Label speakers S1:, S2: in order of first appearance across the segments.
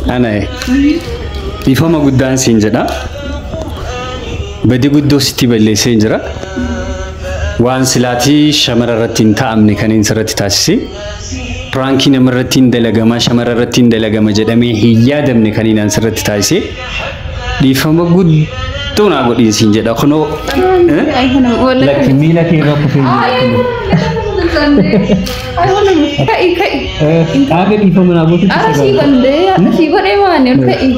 S1: Ana dhiifama guddaan siin jedha. Badii guddoo sitti balleessee jira. Waan silaatii shamara irratti hin taa'amne kan inni sirratti taasise. Piraankii nama irratti hin dalagama, shamara irratti hin dalagama jedhamee hin yaadamne kan inni sirratti taasise. Dhiifama guddoo naa godhiin siin jedha. Kunoo lakki miila kee irra kufee jira.
S2: Ka'i ka'i.
S1: Dhaaga dhiifama naa gootu.
S2: Ara sii godhee sii godhee maani ol ka'i.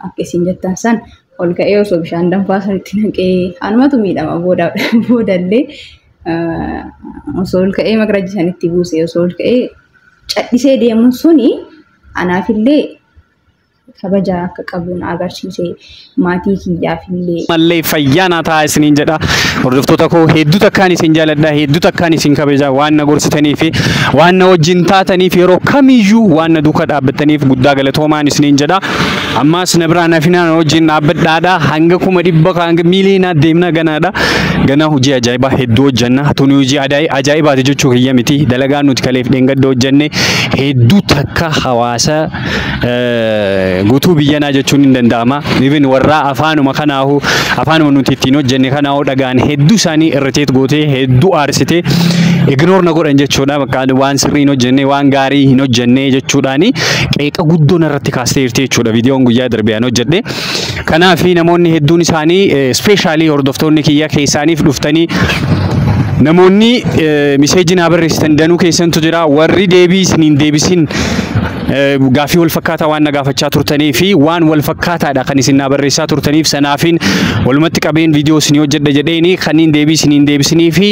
S2: Akka isin jettan san ol ka'ee osoo bishaan danfaa sanitti naqee anumatu miidhama booda boodallee osoo ol ka'ee magarajji sanitti buuse osoo ol ka'ee cadhisee deemuun suni anaafillee kabaja akka qabu na agarsiise maatii kiyyaafillee.
S1: Mallee fayyaa naa ta'a isiniin jedha. Hordoftoota koo hedduu takkaan isin jaaladha, hedduu takkaan isin kabaja waan na gorsitanii fi waan na wajjin taataniif yeroo kamiyyuu waan na duukaa dhaabbattaniif guddaa galatoomaan isiniin jedha. Ammaas na biraa nafinaa na wajjin dhaabbadhaadha. Hanga 100,000 hanga miiliyoonaa deemna ganaadha. Ganaa hojii ajaa'ibaa hedduu hojjenna. Tuni hojii ajaa'ibaati jechuu kiyya miti. Dalagaa nuti kaleef dheengadda hojjenne hedduu takka hawaasa guutuu biyyanaa jechuun hin danda'ama. Even warra afaanuma kanaahu afaanuma nuti ittiin hojjenne kanaahu dhagaan hedduu isaanii irriteet gootee hedduu aarsitee ignore na godhan jechuudha. Bakka waan sirrii hin hojjenne waan gaarii hin hojjenne jechuudhaani qeeqa guddoo narratti kaastee jirti jechuudha. Viidiyoon guyyaa darbee an hojjedhe. Kanaaf namoonni hedduun isaanii ispeeshaalii hordoftoonni kiyya keessaaniif dhuftanii namoonni miseejii naa barreessitan danuu keessantu jira. Warri deebii isiniin deebisin gaafii wal fakkaataa waan na gaafachaa turtanii fi waan wal fakkaataadha kan isin naa barreessaa turtaniif sanaafiin walumatti qabeen viidiyoo isinii hojjedha jedheeni kanneen deebii isiniin deebisinii fi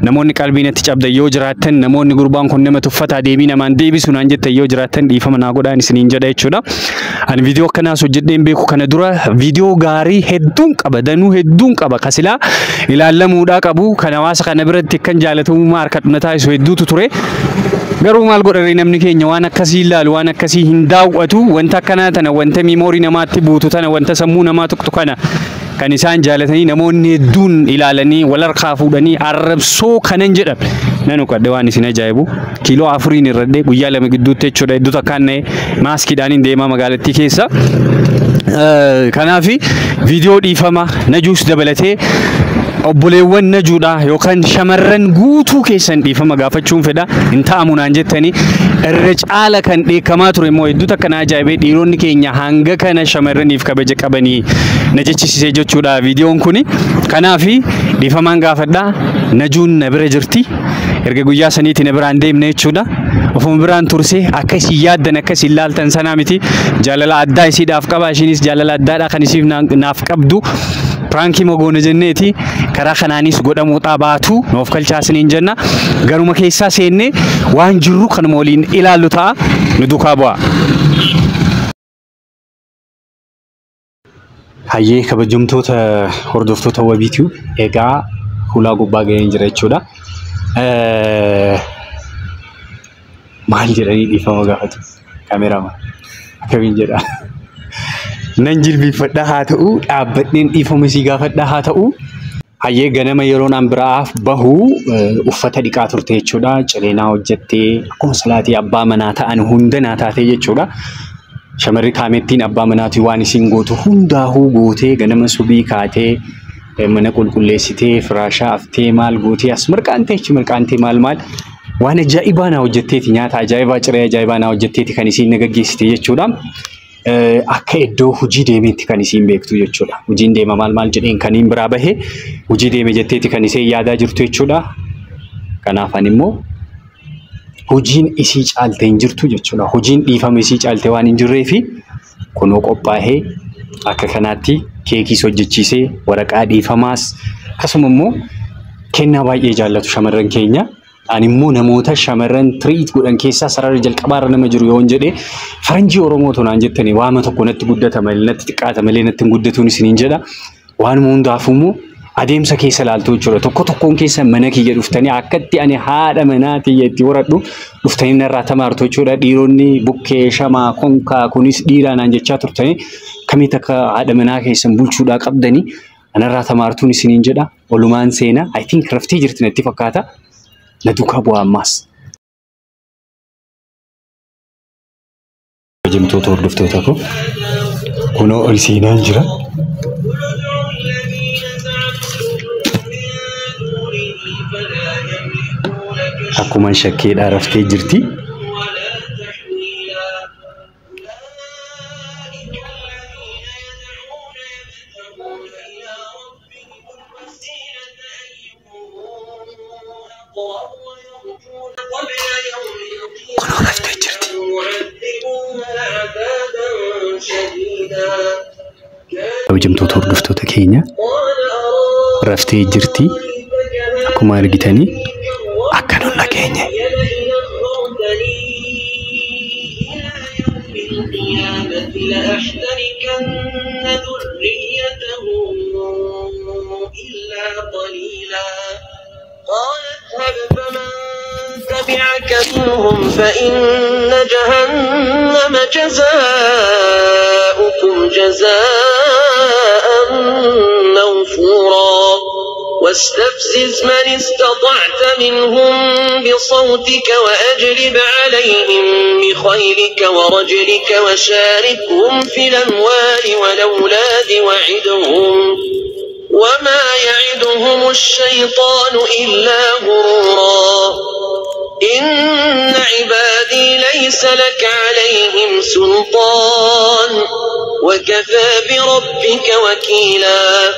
S1: namoonni qalbii natti cabdan yoo jiraattan namoonni gurbaan kun nama tuffataa deebii namaan deebisu naan jettan yoo jiraattan dhiifama naa godhaan isiniin jedha jechuudha. Ani viidiyoo akkanaas hojjedheen beeku kana dura viidiyoo gaarii hedduun qaba danuu hedduun qaba kasilaa ilaallamuudhaa qabu kan hawaasa kana biratti akkan jaalatamummaa harkadhu na taasisu hedduutu ture. Garuu maal godhare namni keenya waan akkasii ilaalu waan akkasii hin daawwatu wanta akkanaa tana wanta miimoorii namaatti buutu tana wanta sammuu namaa tuqxu kana kan isaan jaalatanii namoonni hedduun ilaalanii wal harkaa fuudhanii arrabsoo kanan jedhame. Nan uqadhe waan isin ajaa'ibu kiiloo 4 irradhee guyyaa 2 gidduutti jechuudha hedduu takkaan na'e maaskiidhaan hin deemaa magaalattii keessa. Kanaaf viidiyoo dhiifama Najuus dabalatee obboleewwan Najuudha yookaan shamarran guutuu keessan dhiifama gaafachuun fedha hin ta'amu naan jettanii irra caala kan dheekkamaa ture immoo hedduu takka na ajaa'ibee dhiironni keenya hanga kana shamarraniif kabaja qabanii na jechisiisee jechuudha viidiyoon kuni. Kanaaf dhiifamaan gaafadha. Najuun na bira jirti. Erga guyyaa saniitti na biraan deemne jechuudha. Ofuma biraan turse akka isin yaaddan akka isin laaltan sanaa miti. Jaalala addaa isiidhaaf qaba. Ishiinis jaalala addaadha kan isiif naaf qabdu. Piraankii mogoona jenneeti karaa kanaanis godhamuudhaa baatu nuuf kalchaasiniin jenna. Garuma keessaa seenne waan jirru kanuma waliin ilaallu ta'a. Nu duukaa bu'a. Hayyee kabajamtoota hordoftoota Wabii Tube egaa hulaa gubbaa ga'een jira jechuudha. Maal jedhanii dhiifama gaafatu? Kaameraama akkamiin jedha? Nan jilbiifadhaa haa ta'u dhaabbadheen dhiifama isii gaafadhaa haa ta'u. Hayyee ganama yeroo naan biraaf bahu uffata dhiqaa turte jechuudha. Cireenaa hojjettee akkuma salaatii abbaa manaa ta'an hunda naa taatee jechuudha. Shamarri kaamettiin abbaa manaatii waan isiin gootu hundaahuu gootee ganama subii kaatee mana qulqulleessitee firaashaa aftee maal gootee as mirqaantee achi mirqaantee maal maal waan ajaa'ibaa naa hojjetteeti nyaata ajaa'ibaa ciree ajaa'ibaa naa hojjetteeti kan isiin na gaggeessite jechuudha. Akka iddoo hojii deemeetti kan isiin beektu jechuudha. Hojiin deema maal maal jedheen kan hin biraa bahe hojii deeme jetteeti kan isheen yaadaa jirtu jechuudha. Kanaaf ani immoo hojiin isii caalte hin jirtu jechuudha. Hojiin dhiifama isii caalte waan hin jirreefi kunoo qophaa'ee akka kanaatti keekiis hojjechiisee waraqaa dhiifamaas akkasuma immoo kennaa baay'ee jaallatu shamarran keenya. Ani immoo namoota shamarran tiriit godhan keessaa sarara jalqabaarra nama jiru yoon jedhee faranjii Oromoo tonaan jettanii waama tokko natti guddata malee natti xiqqaata malee natti hin guddatuun isiniin jedha. Waanuma hundaafuu immoo adeemsa keessa laaltu jechuudha. Tokko tokkoon keessa mana kiyya dhuftanii akkatti ani haadha manaa tiyya itti horadhu dhuftanii narraa tamaartu jechuudha. Dhiironni bukkee, shamaa, konkaa kunis dhiiraa naan jechaa turtanii kamitti akka haadha manaa keessan bulchuudhaa qabdanii anarraa tamaartuun isiniin jedha. Olumaan seenaa I think raftee jirti natti fakkaata. Na duukaa bu'aa ammaas. Kabajamtoota hordoftoota koo, kunoo ol seenaan jira. Akkuma shakkeedhaa raftee jirti. Kunoo raftee jirti. Kabajamtoota hordoftoota keenya, raftee jirti. Akkuma argitanii akka nun dhageenye.
S3: لأحتركن ذريته إلا قليلا. قال اذهب فمن تبعك منهم فإن جهنم جزاؤكم جزاء موفورا. واستفزز من استطعت منهم بصوتك وأجلب عليهم بخيلك ورجلك وشاركهم في الأموال والأولاد وعدهم وما يعدهم الشيطان إلا غرورا. إن عبادي ليس لك عليهم سلطان وكفى بربك وكيلا.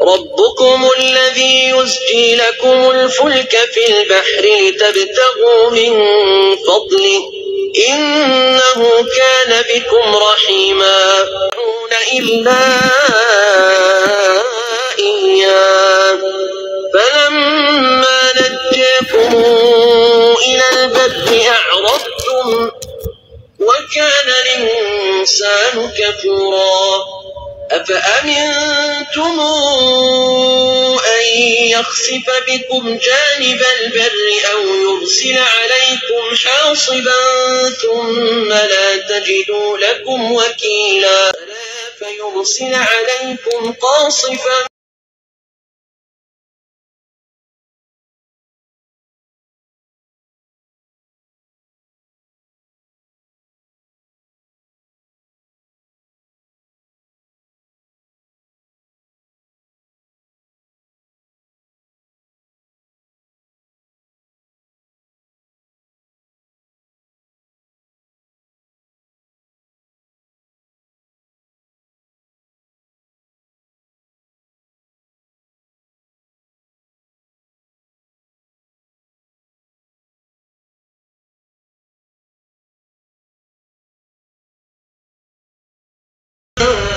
S3: ربكم الذي يزجي لكم الفلك في البحر لتبتغوا من فضله إنه كان بكم رحيما. إلا إياه. فلما نجاكم إلى البر أعرضتم وكان الإنسان كفورا. أفأمنتم أن يخسف بكم جانب البر أو يرسل عليكم حاصبا ثم لا تجدوا لكم وكيلا. فيرسل عليكم قاصفا.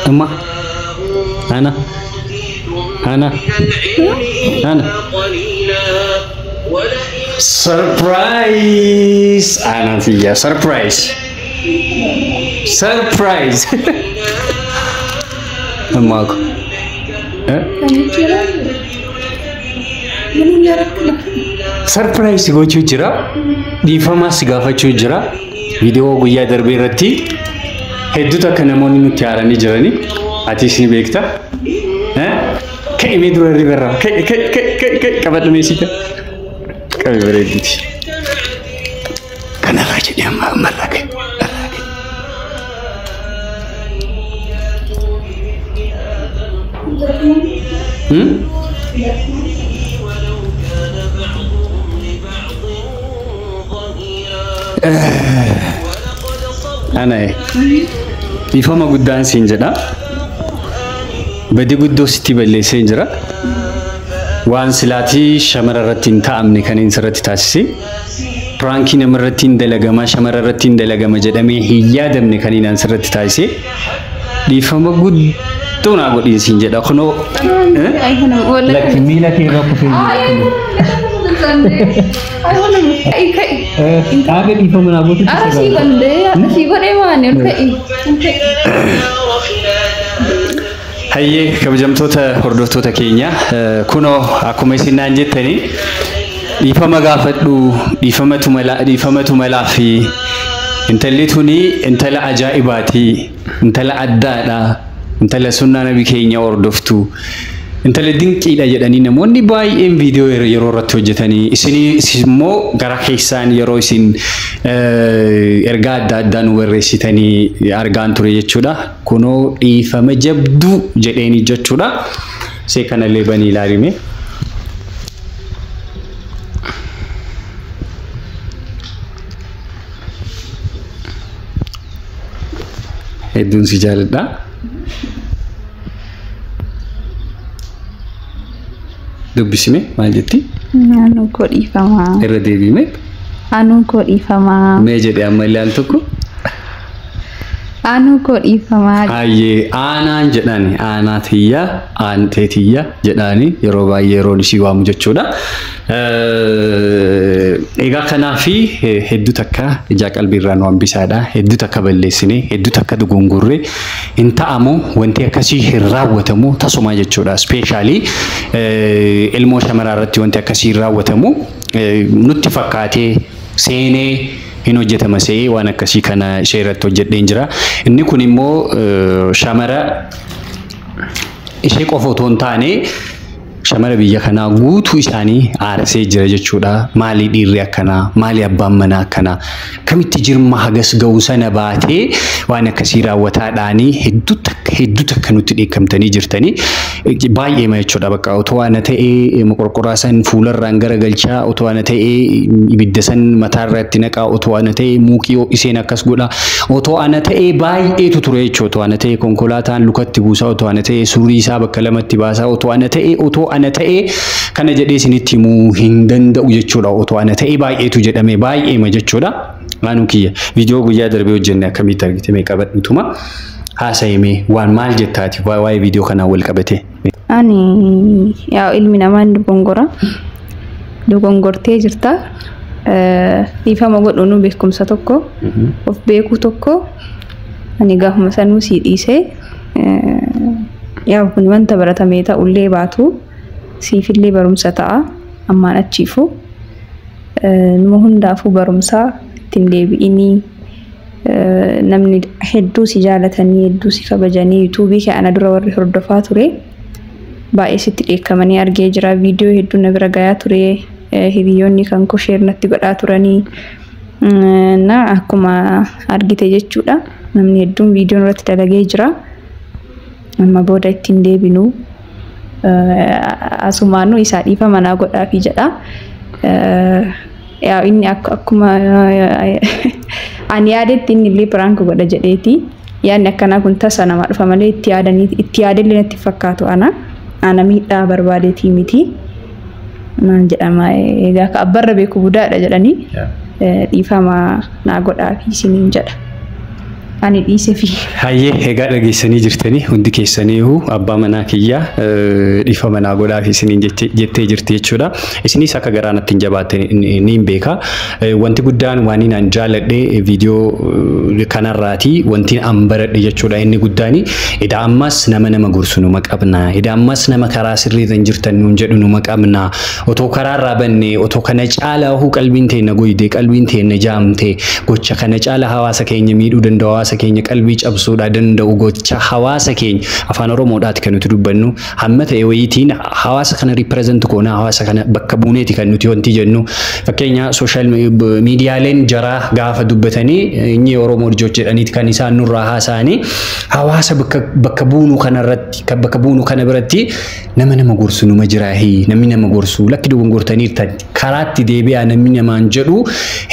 S1: Amma ana ana ana surprise ana tiyya surprise surprise amma ko surprise gochuu jira, dhiifamas gaafachuu jira. Viidiyoo guyyaa darbee irratti hedduutu akka namoonni nutti haaranii jiranii atis ni beekta. Ka'e mee dura ribarraa ka'e ka'e ka'e ka'e ka'e qabadhu meesita qabe bareedduuti. Kanarraa jedhee amma ammarraa ka'e irraa ka'e. Ana dhiifama guddaan siin jedha. Badii guddoo sitti balleessee jira. Waan silaatii shamara irratti hin taa'amne kan inni sirratti taasise. Piraankii nama irratti hin dalagama, shamara irratti hin dalagama jedhamee hin yaadamne kan inni sirratti taasise. Dhiifama guddoo naa godhiin siin jedha. Kunoo lakki miila kee irra kufee jira. Dhaaga dhiifama naa gootu. Hayyee kabajamtoota hordoftoota keenya, kunoo akkuma isin naan jettanii dhiifama gaafadhu, dhiifamatu malaa fi intalli tuni intala ajaa'ibaati, intala addaadha, intala sunnaa nabi keenya hordoftu, Intala dinqiidha jedhanii namoonni baay'een viidiyoo yeroo irratti hojjetanii isinis immoo gara keessaan yeroo isin ergaa adda addaa nu barreessitanii argaan ture jechuudha. Kunoo dhiifama jabduu jedheeni jechuudha. See kanallee banii ilaalime. Hedduun si jaaladha. Dubbisime maal jetti?
S2: Anuun koo dhiifamaa.
S1: Irra deebiime.
S2: Anuun koo dhiifamaa.
S1: Mee jedhe amma illee al tokko.
S2: Anuun koo dhiifamaa.
S1: Ayyee aanaan jedhani aanaa tiyya aantee tiyya jedhani yeroo baay'ee yeroon ishii waamu jechuudha. Egaa kanaafi hedduu takka ijaa qalbiirraa nu hambisaadha. Hedduu takka balleessine hedduu takka dogongorre hin ta'amu wanti akkasii hin raawwatamu tasuma jechuudha. Ispeeshaalii ilmoo shamaraa irratti wanti akkasii hin raawwatamu nutti fakkaatee seenee hin hojjetama se'ee waan akkasii kana ishee irratti hojjedheen jira. Inni kun immoo shamara ishee qofa otoo hin taane shamara biyya kanaa guutuu isaanii aarsee jira jechuudha. Maali dhiirri akkanaa? Maali abbaan manaa akkanaa? Kamitti jirma hagas ga'u sana baatee waan akkasii raawwataadhaanii hedduu takka nutti dheekkamtanii jirtanii baay'eema jechuudha. Bakka otoo ana ta'ee moqorqoraa san fuularraan garagalchaa, otoo ana ta'ee ibidda san mataarratti naqaa, otoo ana ta'ee muuqii isheen akkas godha, otoo ana ta'ee baay'eetu ture jechuudha. Otoo ana ta'ee konkolaataan lukatti buusaa, otoo ana ta'ee suurii isaa bakka lamatti baasaa, otoo ana ta'ee otoo ana ta'ee kana jedhee isinitti himuu hin danda'u jechuudha. Otoo ana ta'ee baay'eetu jedhame baay'eema jechuudha. Waanuu kiyya viidiyoo guyyaa darbee hojjenne akkamitti argite mee qabadhutuma haasa'ime waan maal jettaati waa'ee viidiyoo kanaan wal qabate.
S2: Ani yaa ilmi namaa inni dogongora. Dogongortee jirta. Dhiifama godhuun beekumsa tokko of beekuu tokko ani gaafuma sanuu sii dhiisee yaa kun wanta baratamee ta'ullee baatu siifillee barumsa ta'a ammaan achiifu numa hundaafuu barumsaa ittiin deebi'inii namni hedduu si jaalatanii hedduu si kabajanii yuutuubii kee ana dura warri hordofaa ture baay'ee sitti dheekkamanii argee jira. Viidiyoo hedduu na bira gayaa ture hiriyoonni kan koo sheer natti godhaa turanii na akkuma argite jechuudha. Namni hedduun viidiyoon irratti dalagee jira. Amma booda ittiin deebinu asumaanuu isaa dhiifama naa godhaafi jedha. Yaa inni akkuma ani yaadetti inni illee piraank godha jedheeti. Yaadni akkanaa kun tasa namaa dhufa malee itti yaadanii itti yaadellee natti fakkaatu ana. Ana miidhaa barbaadeetii miti. Maal jedhama egaa akka abbarra beeku budaadha jedhanii dhiifama naa godhaafi isiniin jedha. Ani dhiisee fi.
S1: Hayyee egaa dhageessanii jirtanii hundi keessaniihu abbaa manaa kiyyaa dhiifama naa godhaafi isiniin jettee jirti jechuudha. Isinis akka garaa natti hin jabaatte ni beeka. Wanti guddaan waan inni an jaaladhe viidiyoo kanarraati wanti an baradhe jechuudha inni guddaani. Edaa ammas nama nama gorsu numa qabna. Edaa ammas nama karaa sirriirra hin jirtan nuun jedhu numa qabna. Otoo karaarraa banne otoo kana caalaa huu qalbiin teenna goyde qalbiin teenna jaamte gocha kana caalaa hawaasa keenya miidhuu danda'u hawaasa keenya qalbii cabsuudhaa danda'u gocha hawaasa keenya afaan Oromoodhaati kan nuti dubbannu hamma ta'e wayiitiin hawaasa kana riipireezent goona hawaasa kana bakka buuneeti kan nuti wanti jennu fakkeenya sooshaal miidiyaaleen jaraa gaafa dubbatanii inni Oromoo ልጆች jedhaniiti kan isaan nurraa haasa'anii hawaasa bakka buunuu kanarratti bakka buunuu kana biratti nama nama gorsu numa jiraahii namni nama gorsu lakki dogongortaniirtan karaatti deebi'aa namni namaan jedhu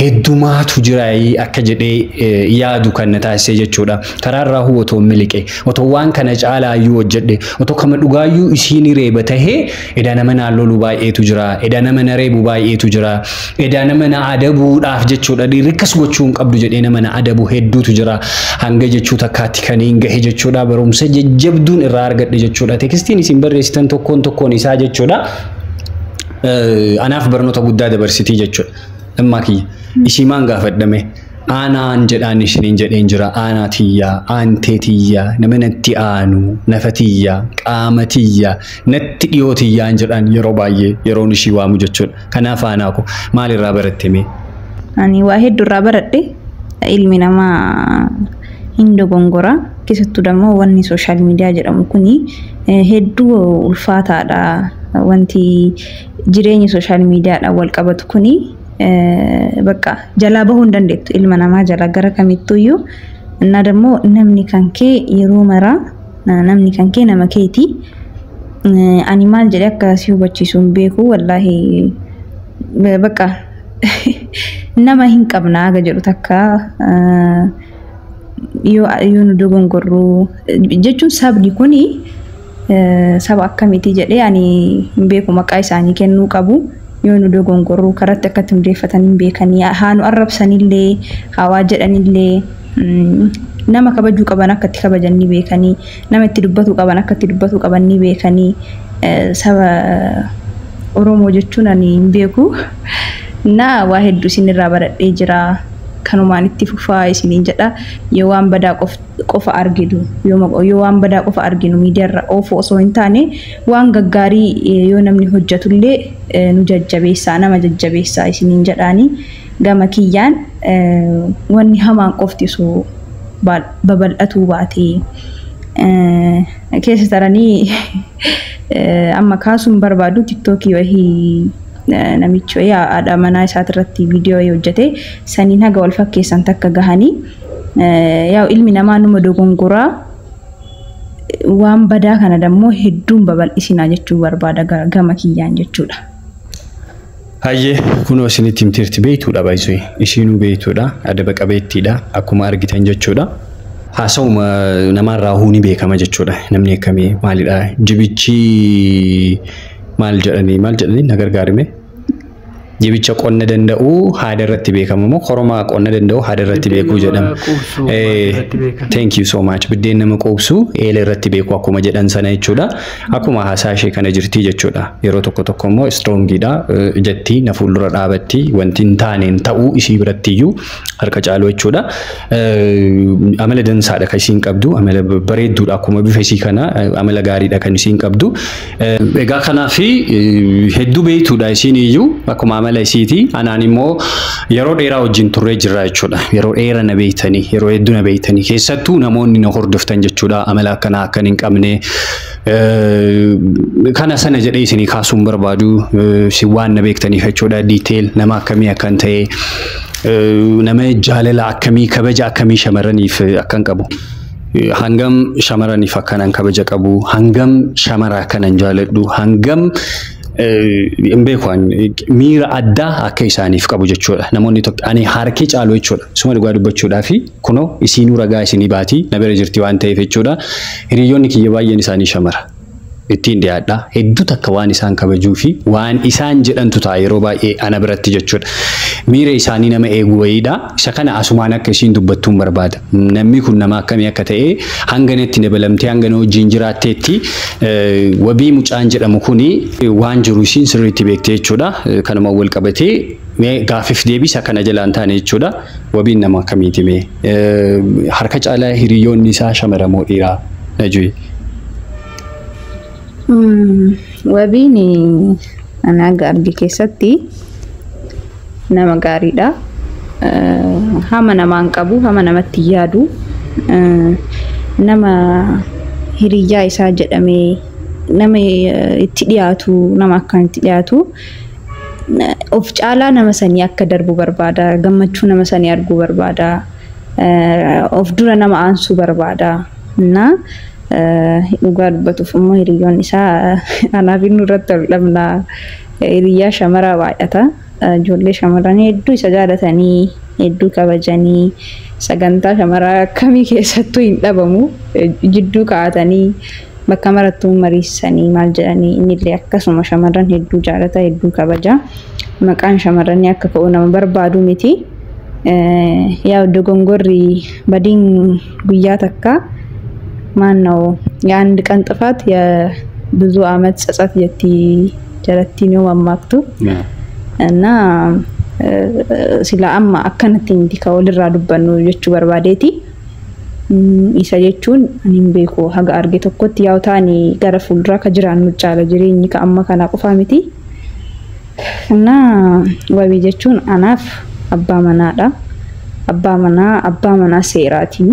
S1: heddumaatu jiraahii akka jedhee yaadu kan na taasise jechuudha. Karaarraa huu otoo miliqe otoo waan kana caalaayyuu hojjedhe otoo kama dhugaayyuu isiin reeba tahee edaa nama naan lolu baay'eetu jira edaa nama na reebu baay'eetu jira edaa nama na adabuudhaaf jechuudha dhiirri akkas gochuu hin qabdu jedhee nama na adabu hedduutu jira hanga jechuu takkaatti kan hin gahe jechuudha. Barumsa jajjabduun irraa argadhe jechuudha. Tekstiin isin barreessitan tokkoon tokkoon isaa jechuudha. Anaaf barnoota guddaa dabarsitii jechuudha. Ammaa kiyya ishii maan gaafadhame aanaan jedhaan isiniin jedheen jira. Aanaa tiyyaa, aantee tiyyaa, nama natti aanu, nafa tiyyaa, qaama tiyyaa, natti dhiyoo tiyyaan jedhaan yeroo baay'ee yeroon ishii waamu jechuudha. Kanaaf aanaa ko maalirraa baratte mee?
S2: Ani waa hedduurraa baradhe. Ilmi namaa Hin dogongora. Keessattuu dammoo wanni social media jedhamu kuni hedduu ulfaataadha. Wanti jireenya social mediadhaan wal qabatu kuni bakka jalaa bahuu hin dandeettu ilma namaa jalaa gara kamittuyyuu. እና ደግሞ namni kan kee yeroo maraa namni kan kee nama keeti. Ani maal jedhee akka si hubachiisu hin beeku, wallaahi. Bakka nama hin qabna aga jedhu takka yoo nu dogongorru jechuun sabni kuni saba akkamiiti jedhee ani hin beeku, maqaa isaanii kennuu qabu. Yoo nu dogongorru karatti akkatti hundeeffatan hin beekanii, haa nu arrabsanillee, haa waa jedhanillee, nama kabajuu qaban akka itti kabajan ni beekanii, nama itti dubbatuu qaban akka itti dubbatuu qaban ni beekanii. Saba Oromoo jechuun ani hin beeku. Na waa hedduu isinirraa baradhee jira. Kanumaan itti fufaa isiniin jedha. Yoo waan badaa qofa arginu, yoo waan badaa qofa arginu miidiyaarra oofu osoo hin taane, waan gaggaarii yoo namni hojjetullee nu jajjabeessaa, nama jajjabeessaa isiniin jedhaani. Gama kiyyaan wanni hamaan qofti osoo babal'atuu baatee keessa taranii amma kaasuun barbaadu. TikTokii wahii namichi wayii haadha manaa isaatirratti viidiyoo wayii hojjete saniin haga wal fakkeessan takka gahanii. Yaa ilmi namaa numa dogongoraa, waan badaa kana dammoo hedduun babal'isinaa jechuu barbaada gama kiyyaan jechuudha.
S1: Hayyee, kunoo isinitti himteerti, beektuudha baay'isuu, ishiinuu beektuudha, adaba qabeettiidha akkuma argitan jechuudha. Haasawuma namarraa huu ni beekama jechuudha. Namni akkamii maalidha, jibichi maal jedhanii, maal jedhanii, na gargaarime. Jibicha qonna danda'u haada irratti beekama moo koroma qonna danda'u haada irratti beekuu jedhama. Thank you so much. Biddeen nama quubsu eela irratti beeku akkuma jedhan sana jechuudha. Akkuma haasaa ishee kana jirti jechuudha. Yeroo tokko tokko immoo strongiidha jetti, na fuuldura dhaabatti, wanti hin taane hin ta'uu ishii biratti iyyuu harka caalu jechuudha. Amala dansaadha kan isiin qabdu, amala bareedduudha, akkuma bifa isii kana amala gaariidha kan isiin qabdu. Egaa kanaaf hedduu beektuudha isiin iyyuu akkuma amala isiiti. Anaan immoo yeroo dheeraa wajjin turree jirra jechuudha. Yeroo dheeraa na beektanii, yeroo hedduu na beektanii, keessattuu namoonni na hordoftan jechuudha. Amala akkanaa akkan hin qabne kana sana jedhee isinii kaasuun barbaadu, si waan na beektaniif jechuudha. Detail nama akkamii akkan ta'e, nama jaalala akkamii, kabaja akkamii shamarraniif akkan qabu. Hangam shamarraniif akkanan kabaja qabu, hangam shamara akkanan jaaladhu, hangam hin beeku miira addaa akka isaaniif qabu jechuudha. Namoonni tokko ani harki caalu jechuudha. Suma dhugaa dubbachuudhaa fi kunoo isiinuu ragaa isinii baatii, na bira jirti waan ta'eef jechuudha. Hiriyoonni kiyya baay'een isaanii shamara. Ittiin dhiyaadha. Hedduu takka waan isaan kabajuu fi waan isaan jedhantu ta'a yeroo baay'ee ana biratti jechuudha. Miira isaanii nama eegu wayiidha. Isa kana asumaan akka isiin dubbattuun barbaada. Namni kun nama akkamii akka ta'e hanga itti dabalamtee hanga na wajjin jiraatteetti Wabii mucaan jedhamu kuni waan jiru isiin sirriitti beektee jechuudha. Kanuma wal qabatee mee gaaffiif deebisa kana jalaan taane jechuudha. Wabiin nama akkamiiti mee? Harka caalaa hiriyoonni isaa shamara moo dhiiraa? Najuyi.
S2: Wabiin ani aga arge keessatti nama gaariidha. Hama namaan qabu, hama namatti yaadu, nama hiriyyaa isaa jedhamee nama itti dhiyaatu, nama akkaan itti dhiyaatu, of caalaa nama sanii akka darbu barbaada, gammachuu nama sanii arguu barbaada, of dura nama aansuu barbaada. Na dhugaa dubbatuuf immoo hiriyyoon isaa anaaf inni irratti wal dhabna, hiriyyaa shamaraa baay'ata. Ijoollee shamarranii hedduu isa jaalatanii, hedduu kabajanii, sagantaa shamaraa akkamii keessattuu hin dhabamu, jidduu kaa'atanii bakka marattuu mariisanii maal jedhanii. Innillee akkasuma shamarran hedduu jaalata, hedduu kabaja. Maqaan shamarranii akka ka'u nama barbaadu miti. Yaa dogongorri badiin guyyaa takka ማን ነው የአንድ ቀን ጥፋት የብዙ አመት ጸጸት jetti jalattiin yoo mammaaktu. እና sila amma akkanatti miti ka walirraa dubbannu jechuu barbaadeeti. Isa jechuun ani hin beeku, haga arge tokkotti yaa'u ta'anii gara fuulduraa ka jiraannu caala, jireenyi ka amma kanaa qofaa miti. እና Wabii jechuun anaaf abbaa manaadha. Abbaa manaa, abbaa manaa seeraatiin.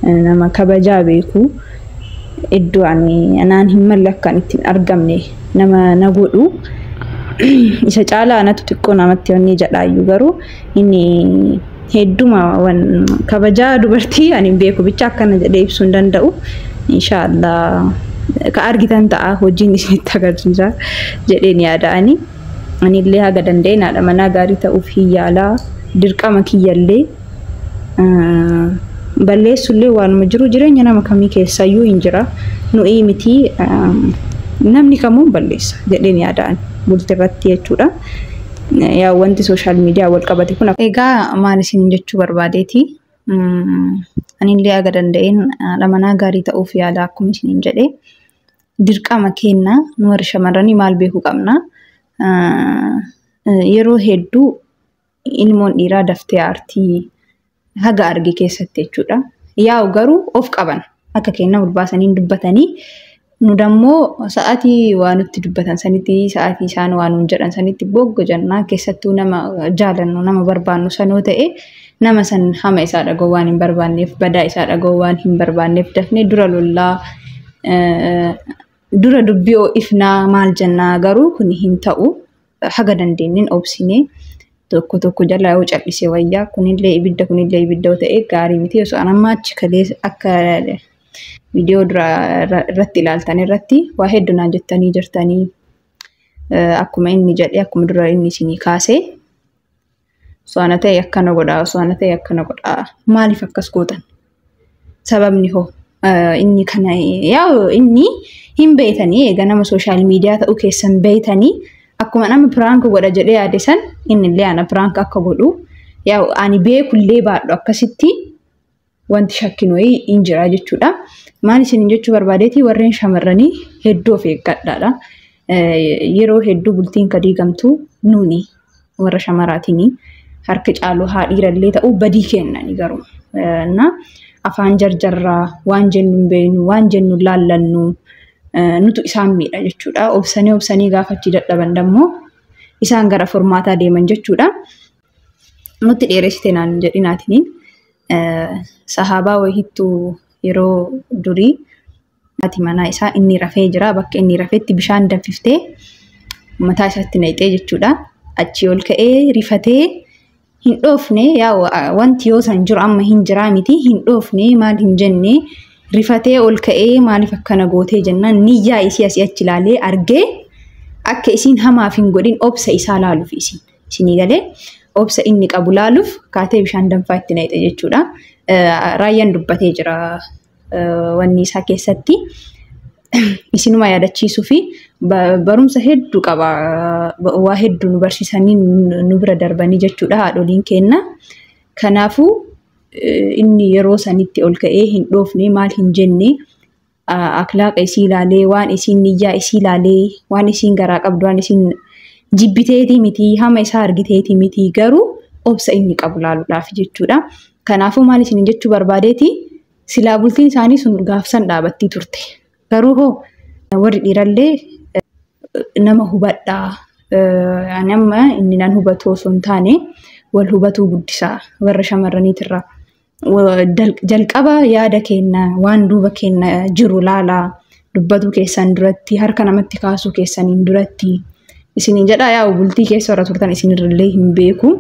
S2: Nama kabajaa beeku, iddoo ani anaan hin malle akkan ittiin argamne nama na godhu. Isa caalaa anatu xiqqoo namatti wanni jedhaayyuu, garuu inni hedduma kabajaa dubartii ani hin beeku bicha akkana jedhee ibsuu hin danda'u. Inshaallah ka argitan ta'a, hojiin isinitti agarsiisa jedheen yaada ani. Anillee haga danda'een haadha manaa gaarii ta'uuf hin yaalaa, dirqama kiyyallee balleessullee waanuma jiru, jireenya nama kamii keessayyuu hin jira. Nu'ii miti, namni kamuu balleessa jedheen yaada ani bultirratti jechuudha. Yaa wanti social media wal qabate kun. Egaa maal isin jechuu barbaadeeti? Anillee haga danda'een haadha manaa gaarii ta'uuf yaala akkuma isiniin jedhee. Dirqama kenna, nu warri shamarranii maal beekuu qabna? Yeroo hedduu ilmoon dhiiraa daftee aartii haga arge keessatti jechuudha. Yaa'u garuu of qaban, akka kenna ol baasanii dubbatanii, nu dammoo sa'aatii waa nutti dubbatan sanitti, sa'aatii isaan waa nuun jedhan sanitti boggo jennaa. Keessattuu nama jaalannu, nama barbaannu sanoo ta'e, nama san hama isaa dhaga'uu waan hin barbaanneef, badaa isaa dhaga'uu waan hin barbaanneef, dafnee dura lollaa, dura dubbii ifnaa maal jennaa. Garuu kun hin ta'u, haga dandeenyeen obsinee tokko tokko jala yoo cal'ise wayyaa. Kunillee ibidda, kunillee ibidda yoo ta'e gaarii miti. Osoo an amma achi kalee akka viidiyoo dura irratti ilaaltan irratti waa hedduu naan jettanii jirtanii, akkuma inni jedhe, akkuma dura inni isinii kaasee, osoo ana ta'e akkana godhaa, osoo ana ta'e akkana godhaa. Maaliif akkas gootan? Sababni hoo inni kana yaa inni hin beeytanii, eega nama social media ta'uu keessan beeytanii, akkuma nama prank godha jedhee yaade san inni illee ana prank akka godhu yaa ani beekullee baadhu, akkasitti wanti shakkiin wayii hin jira jechuudha. Maal isin jechuu barbaadeeti? Warreen shamarranii hedduu of eeggadhaadha. Yeroo hedduu bultiin ka diigamtu nuuni warra shamaraatiin, harka caalu haa dhiirallee ta'uu badii kennani garuu. Na afaan jarjarraa, waan jennu hin beeknu, waan jennu laallannu, nutu isaan miidha jechuudha. Obsanii obsanii gaafa achi dadhaban dammoo isaan gara furmaataa deeman jechuudha. Nutti dheeressite naan jedhinaatiniin, sahaabaa wayittuu yeroo durii haati manaa isaa inni rafee jira, bakka inni rafetti bishaan danfiftee mataa isaatti naqxee jechuudha. Achii ol ka'ee rifatee hin dhoofne. Yaa wanti yoo san jiru amma hin jiraa miti, hin dhoofne, maal hin jenne. Rifatee ol ka'ee maaliif akkana gootee jennaan, niyyaa isii asii achi ilaalee argee, akka isiin hamaaf hin godhin obsa isaa laaluuf, isiin isinii galee, obsa inni qabu laaluuf kaatee bishaan danfaa itti naqxe jechuudha. Raayyaan dubbatee jira wanni isaa keessatti. Isinuma yaadachiisuu fi barumsa hedduu qaba. Waa hedduu nu barsiisanii nu bira darbanii jechuudha haadholiin kenna. Kanaafuu inni yeroo sanitti ol ka'ee hin dhoofne, maal hin jenne, akhlaaqa isii ilaalee, waan isiin niyyaa isii ilaalee, waan isiin garaa qabdu, waan isiin jibbiteetii miti, hama isaa argiteetii miti, garuu obsa inni qabu laaluudhaaf jechuudha. Kanaafuu maal isin jechuu barbaadeeti? Silaa bultiin isaanii sun gaafsan dhaabattii turte. Garuu hoo warri dhiirallee nama hubadhaa. Ani amma inni nan hubatu osoo hin taane, wal hubatuu guddisaa warra shamarraniitirraa. Jalqaba yaada kenna, waan duuba kenna jiru laalaa, dubbatuu keessan duratti, harka namatti kaasuu keessaniin duratti isiniin jedha. Yaa'u bultii keessa warra turtan isinirrallee hin beeku.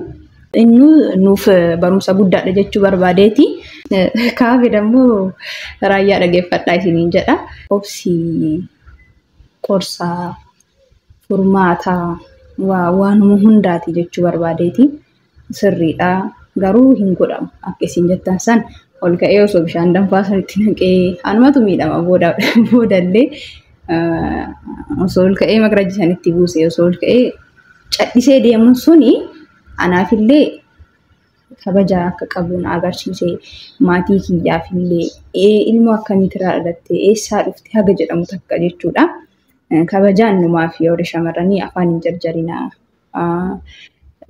S2: Inni nuuf barumsa guddaadha jechuu barbaadeeti. Kaafe dammoo raayyaa dhageeffadhaa isiniin jedha. Obsi qorsaa, furmaataa, waanuma hundaati jechuu barbaadeeti. Sirriidha. Garuu hin godhamu. Akka isin jettan san ol ka'ee osoo bishaan danfaa sanitti naqee anumatu miidhama boodallee. Osoo ol ka'ee magarajji sanitti buuse, osoo ol ka'ee cadhisee deemuun suni anaafillee kabaja akka qabu na agarsiise, maatii kiyyaafillee ilmoo akkamiitirraa dhalatte, eessaa dhufte haga jedhamu takka jechuudha. Kabajaan numaaf warri shamarranii afaan hin jarjarinaa.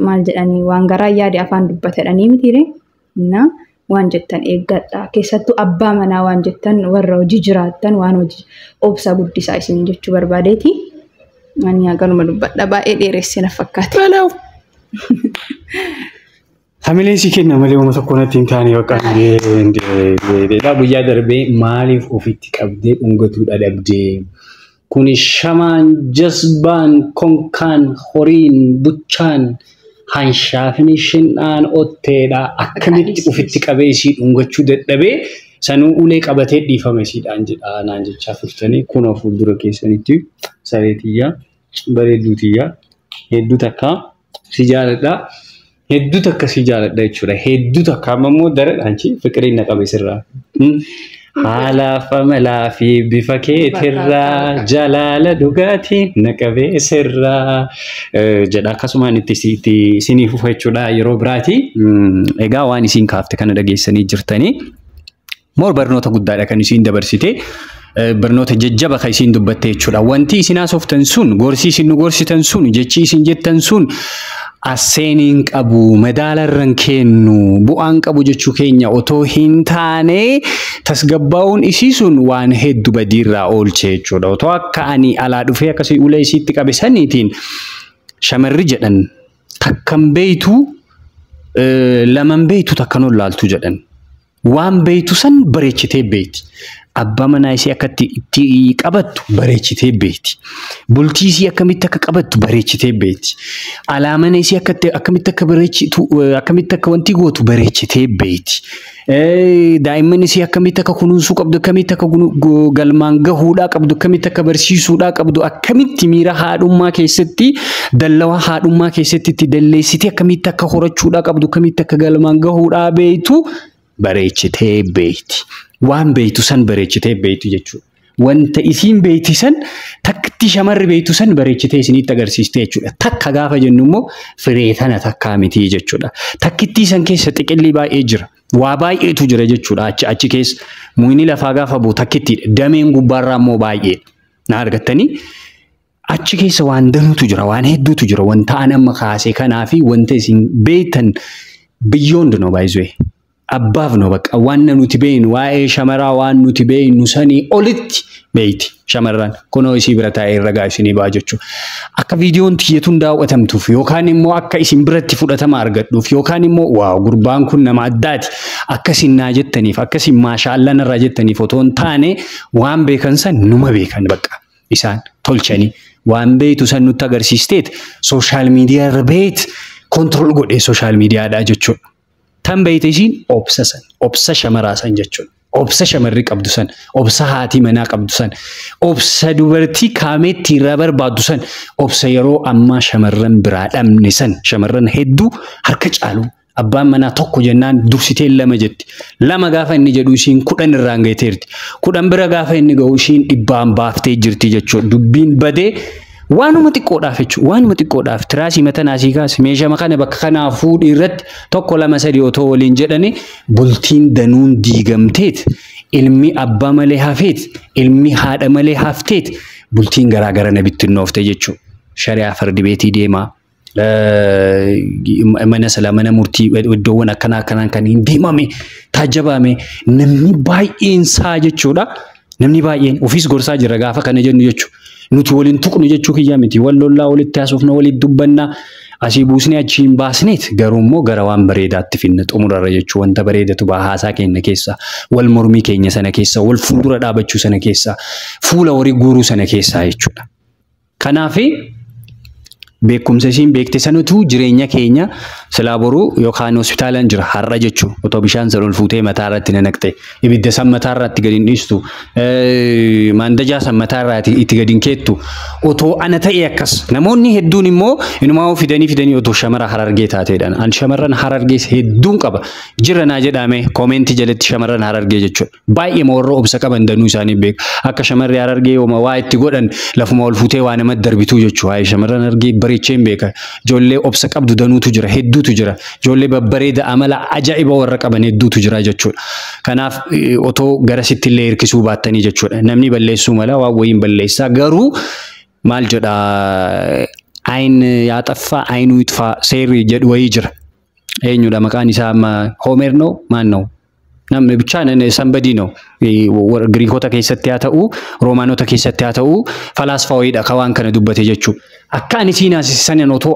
S2: Maal jedhanii, waan garaa yaade afaan dubbatadhanii mitiire? Na waan jettan eeggadha. Keessattuu abbaa manaa waan jettan, warra hojii jiraattan, waan hojii obsa guddisaa isin jechuu barbaadeeti. Ani haganuma dubbadha, baay'ee dheeresse na fakkaate.
S1: በለው። Hamileen si kenna malee uummata tokko natti hin taane bakka. Guyyaa darbee maaliif ofitti qabdee dhungatuu dhabdee? Kuni shamaan, jazbaan, konkaan, horiin, buchaan, hanshaafni, shin'aan, otteedha. Akkamitti ofitti qabee isii dhungachuu dadhabee sanuu ulee qabatee dhiifame isiidhaan jedha naan jechaa turtanii? Kunoo fuuldura keessanitti saree tiyyaa, bareedduu tiyyaa, hedduu takka si jaaladha. Hedduu takka si jaaladha jechuudha. Hedduu takka amma immoo daradhaan fiqiriin na qabe sirraa. Haala amalaa fi bifa keetirraa jalaala dhugaatiin na qabee sirraa jedha. Akkasumaan itti isinii fufa jechuudha yeroo biraati. Egaa waan isiin kaafte kana dhageessanii jirtanii. Moor barnoota guddaadha kan isiin dabarsite. Barnoota jajjaba kan isiin dubbatte jechuudha. Wanti isin haasoftan sun, gorsi isin nu gorsitan sun, jechi isin jettan sun asseeniin qabu, madaalarran kennu, bu'aan qabu jechuu keenya otoo hin taane, tasgabbaa'uun isii sun waan hedduu badiirraa oolche jechuudha. Otoo akka ani alaa dhufee akkasii ulee isiitti qabe saniitiin, shamarri jedhan takkan beeytu, laman beeytu, takkan ollaaltu jedhan. Waan beeytu san bareechitee beeyti. Abbaa manaa isii akka itti qabattu bareechitee beeyti. Bultii isii akkamitti akka qabattu bareechitee beeyti. Alaa mana isii akkamitti akka bareechitu, akkamitti akka wanti gootu bareechitee beeyti. Daa'imman isii akkamitti akka kunuunsuu qabdu, akkamitti akka galmaan gahuudhaa qabdu, akkamitti akka barsiisuudhaa qabdu, akkamitti miira haadhummaa keessatti, dallawaa haadhummaa keessatti itti dalleessitee akkamitti akka horachuudhaa qabdu, akkamitti akka galmaan gahuudhaa beeytu bareechitee beeyti. Waan beeytu san bareechitee beeytu jechuudha. Wanta isiin beeyti san, takkatti shamarri beeytu san bareechitee isinitti agarsiiste jechuudha. Takka gaafa jennu immoo firee tana takkaa miti jechuudha. Takkittii san keessa xiqillii baay'ee jira. Waa baay'eetu jira jechuudha achi keessa. Muyni lafaa gaafa bu'u takkittiidha. Dameen gubbaarraa immoo baay'eedha. Na argattanii? Achi keessa waan danuutu jira, waan hedduutu jira. Wanta an amma kaase kanaa fi wanta isin beektan beyond no baay'isee. Abbaaf no bakka waan nuti beeknu, waa'ee shamaraa waan nuti beeknu sanii olitti beeyti shamarran. Kunoo isii bira taa'ee ragaa isinii ba'a jechuudha. Akka viidiyoon tiyyatuun daawwatamtuuf yookaan immoo akka isin biratti fudhatama argadhuuf yookaan immoo "Wow, gurbaan kun nama addaati" akka isin naa jettaniif, akka isin maashaallaa narraa jettaniif otoo hin taane, waan beekan san numa beekan bakka isaan tolchanii waan beektu san nutti agarsiisteet social media irra beet control godhee social mediadhaa jechuudha. Tan beeyte isiin obsa san, obsa shamaraa san jechuudha. Obsa shamarri qabdu san, obsa haati manaa qabdu san, obsa dubartii kaameetti irraa barbaaddu san, obsa yeroo ammaa shamarran biraa dhabne san, shamarran hedduu harka caalu abbaan manaa tokko jennaan dursitee lama jetti. Lama gaafa inni jedhu isiin 10 irraan gaheteerti. 10 bira gaafa inni gahu isiin dhibbaan baaftee jirti jechuudha. Dubbiin badee waanuma xiqqoodhaaf jechuudha. Waanuma xiqqoodhaaf tiraasii mataa naasii kaase, meeshaa kana bakka kanaa fuudhii irratti tokko, lama, sadi otoo waliin jedhani bultiin danuun diigamteet, ilmi abbaa malee hafeet, ilmi haadha malee hafteet, bultiin garaa gara na bittinnoofte jechuudha. Shari'aa fardi beetii deemaa. Mana sala mana murtii, iddoowwan akkanaa akkanaan kan hin deemame taajjabame namni baay'een isaa jechuudha. Namni baay'een ofiis gorsaa jira gaafa kana jennu jechuudha. Nuti waliin tuqnu jechuu kiyyaa miti. Wal lollaa, walitti haasofna, walitti dubbannaa, asii buusnee achi hin baasneet, garuu immoo gara waan bareedaatti finna xumurarra jechuu. Wanta bareedatu baha haasaa keenya keessa, wal mormii keenya sana keessa, wal fuuldura dhaabachuu sana keessa, fuula horii guuruu sana keessaa jechuudha. Kanaafi beekumsa isiin beekte sanatu jireenya keenya silaa boruu yookaan hospitaalaan jira har'a jechuu, otoo bishaan san ol fuutee mataa irratti na naqxe, ibidda san mataa irratti gadi hin dhiistu, maandajaa san mataa irratti itti gadi hin keettu otoo ana ta'e akkas. Namoonni hedduun immoo inumaa fidanii fidanii otoo shamara Harargee taateedhaan. An shamarran Harargees hedduun qaba jira naa jedhame koomentii jalatti, shamarran Harargee jechuudha. Baay'ee warra obsa qaban danuu isaanii beeku. Akka shamarri Harargee yooma waa itti godhan lafuma ol fuutee waa namatti darbituu jechuudha. Waa'ee shamarran Harargee bareechee hin beeka. Ijoollee obsa qabdu danuutu jira, hedduutu jira. Ijoollee babbareeda amala ajaa'iba warra qaban hedduutu jira jechuudha. Kanaaf otoo garasitti illee hirkisuu baattanii jechuudha. Namni balleessuu mala, waan wayiin balleessaa, garuu maal jedha, ayin ያጠፋ አይኑ ይጥፋ seerri jedhu wayii jira. Eenyudha maqaan isaa amma? Hoomer ነው ማን ነው? Namni ብቻ somebody ነው, Giriikota keessatti haa ta'u, Roomaanota keessatti haa ta'u, falaasfaa wayiidha ka waan kana dubbate jechuudha. Akka ani siin haasisisan otoo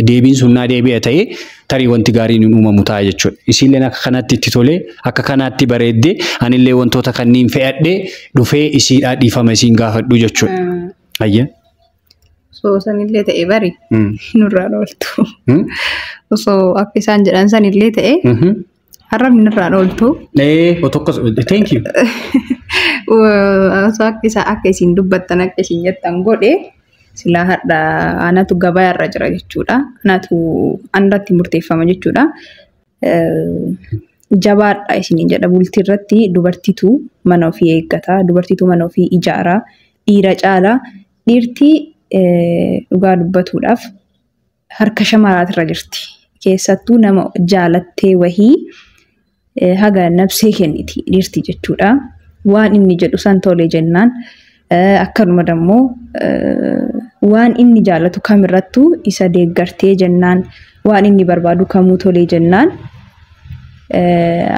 S1: deebiin sun naa deebi'a ta'ee tarii wanti gaariin hin uumamu ta'a jechuudha. Isiilleen akka kanatti itti tolee, akka kanaatti bareeddee, anillee wantoota kanneen fe'adhee dhufee isiidhaa dhiifama isiin gaafadhu jechuudha. Ayya.
S2: Osoo sanillee ta'e bari nurraan ooltu. Osoo akka isaan jedhan sanillee ta'e harrabni nurraan ooltu.
S1: Tokko, thank you.
S2: Osoo akka isaa akka isin dubbattan, akka isin jettan godhe, silaa har'a anatu gabaa irra jira jechuudha. Anatu anarratti murteeffama jechuudha. Jabaadha isiniin jedha. Bultii irratti dubartiitu mana ofii eeggata. Dubartiitu mana ofii ijaara. Dhiira caala. Dhiirti dhugaa dubbatuudhaaf harka shamaraatirra jirti. Keessattuu nama jaalattee wahii haga nabsee kenniti dhiirti jechuudha. Waan inni jedhu san tole jennaan, akkanuma dammoo waan inni jaalatu kamirrattuu isa deeggartee jennaan, waan inni barbaadu kamuu tolee jennaan,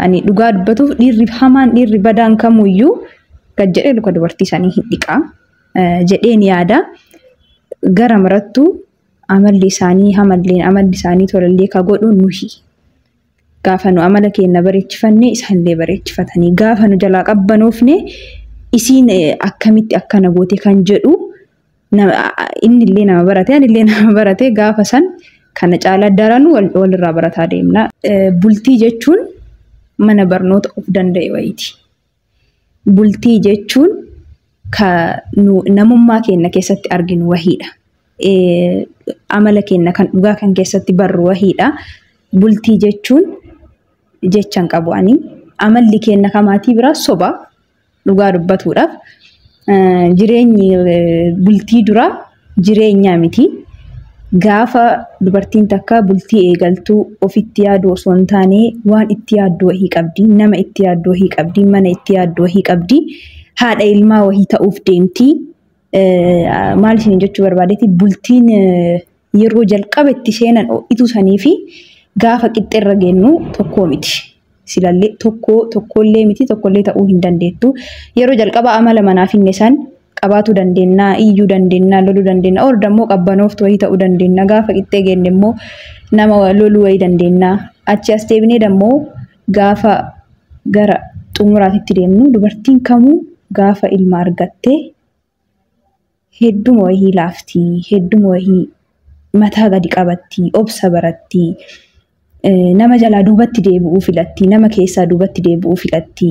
S2: ani dhugaa dubbatuuf dhiirri hamaan, dhiirri badaan kamuyyuu gad jedhee luka dubartii sanii hin dhiqaa jedheen yaada. Gara marattuu amalli isaanii hamalleen, amalli isaanii tolallee ka godhu nuhi. Gaafa nu amala keenya bareechifanne isaanillee bareechifatanii, gaafa nu jalaa qabbanoofne isiin akkamitti akkana goote kan jedhu, innillee nama barate, anillee nama barate, gaafa san kana caalaa daranuu walirraa barataa deemna. Bultii jechuun mana barnoota of danda'e wayiiti. Bultii jechuun ka nu namummaa keenya keessatti arginu wahiidha. Amala keenya kan dhugaa kan keessatti barru wahiidha. Bultii jechuun jechan qabu ani. Amalli keenya kamaatii biraa soba, dhugaa dubbatuudhaaf. Jireenyi bultii dura jireenyaa miti. Gaafa dubartiin takka bultii eegaltuu ofitti yaadu osoo hin taane waan itti yaaddu wahii qabdi, nama itti yaaddu wahii qabdi, mana itti yaaddu wahii qabdi, haadha ilmaa wahii ta'uuf deemti. Maal isin jechuu barbaadeeti, bultiin yeroo jalqaba itti seenan ho'itu sanii fi gaafa qixxeerra geennu tokkoo miti. Silallee tokko tokkollee miti, tokkollee ta'uu hin dandeettu. Yeroo jalqaba amala manaaf hinne san qabaatu dandeenya, iyyuu dandeenya, loluu dandeenya, or dammoo qabbanooftu wayii ta'uu dandeenya. Gaafa qixxee geenne immoo nama loluu wayii dandeenya. Achi as deebinee dammoo gaafa gara xumuraatitti deemnu, dubartiin kamuu gaafa ilma argattee hedduma wayii laaftii, hedduma wayii mataa gadi qabatti, obsa baratti, nama jalaa duubatti deebi'uu filatti, nama keessaa duubatti deebi'uu filatti.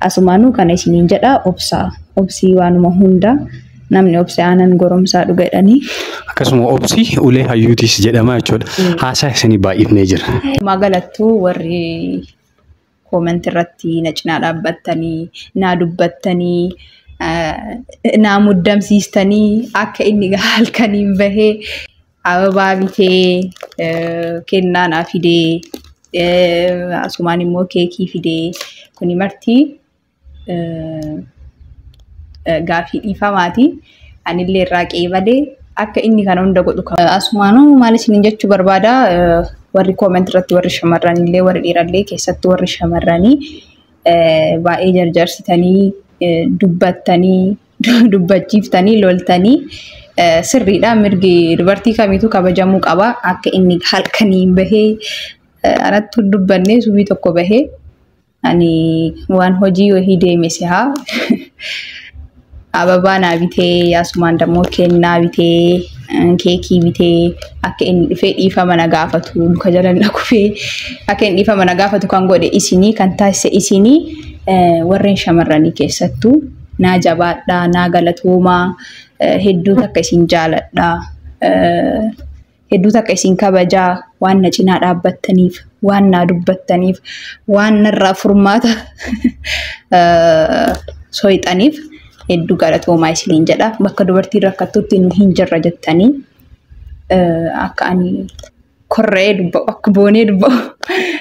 S2: Asumaanuu kana isiniin jedha, obsaa. Obsii waanuma hunda, namni obse aanan goromsaa dhuga jedhanii.
S1: Akkasuma obsi ulee hayyuutis jedhama jechuudha. Haasaa isinii baay'ifnee jira.
S2: Magalattuu warri comment irratti na cinaa dhaabbattanii, naa dubbattanii, naa muddamsiistanii, akka inni halkaniin bahee ababaa bitee kennaa naa fidee, asumaan immoo keekii fidee, kuni marti gaafii dhiifamaati. Anillee irraa qeebalee akka inni kana hunda godhu. Asumaanuu maal isiniin jechuu barbaada, warri comment irratti, warri shamarranillee, warri dhiirallee, keessattuu warri shamarranii baay'ee jarjarsitanii, dubbattanii, dubbachiiftanii, loltanii, sirriidha, mirgi dubartii kamiitu kabajamuu qaba. Akka inni halkaniin bahee anatti dubbannee subii tokko bahee, ani waan hojii wahii deeme sihaa ababaa naa bitee, asumaan dammoo kennaa bitee, keekii bitee, akka inni dhufee dhiifama na gaafatu, luka jala na kufee akka inni dhiifama na gaafatu kan godhe isinii, kan taasise isinii, warreen shamarranii keessattuu naa jabaadhaa, naa galatoomaa. Hedduu takka isin jaaladhaa, hedduu takka isin kabajaa, waan na cinaa dhaabbattaniif, waan naa dubbattaniif, waan narraa furmaata soyxaniif hedduu galatoomaa isiniin jedha. Bakka dubartiin rakkattutti nu hin jirra jettanii akka ani korree dubba'u, akka boonee dubba'u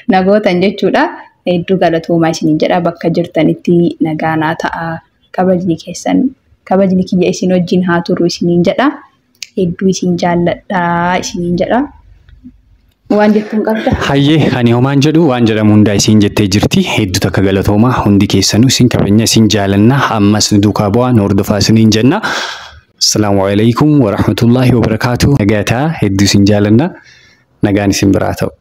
S2: na gootan jechuudha. Hedduu galatoomaa isiniin jedha. Bakka jirtanitti nagaa naa ta'a. Kabajni keessan kabajni kiyya isin wajjin haa turu isiniin jedha. Hedduu isin jaalladha isiniin jedha. Waan jettuun qabda?
S1: Hayyee, ani homaan jedhu, waan jedhamu hundaa isiin jettee jirti. Hedduu takka galatoomaa, hundi keessanuu isin kabajna, isin jaalannaa, ammas nu duukaa bu'aa, nu hordofaa isiniin jenna. Assalaamu alaikum warahmatullaahi wabarakaatuh. Nagataa hedduu isin jaalanna. Nagaan isin biraa ta'u.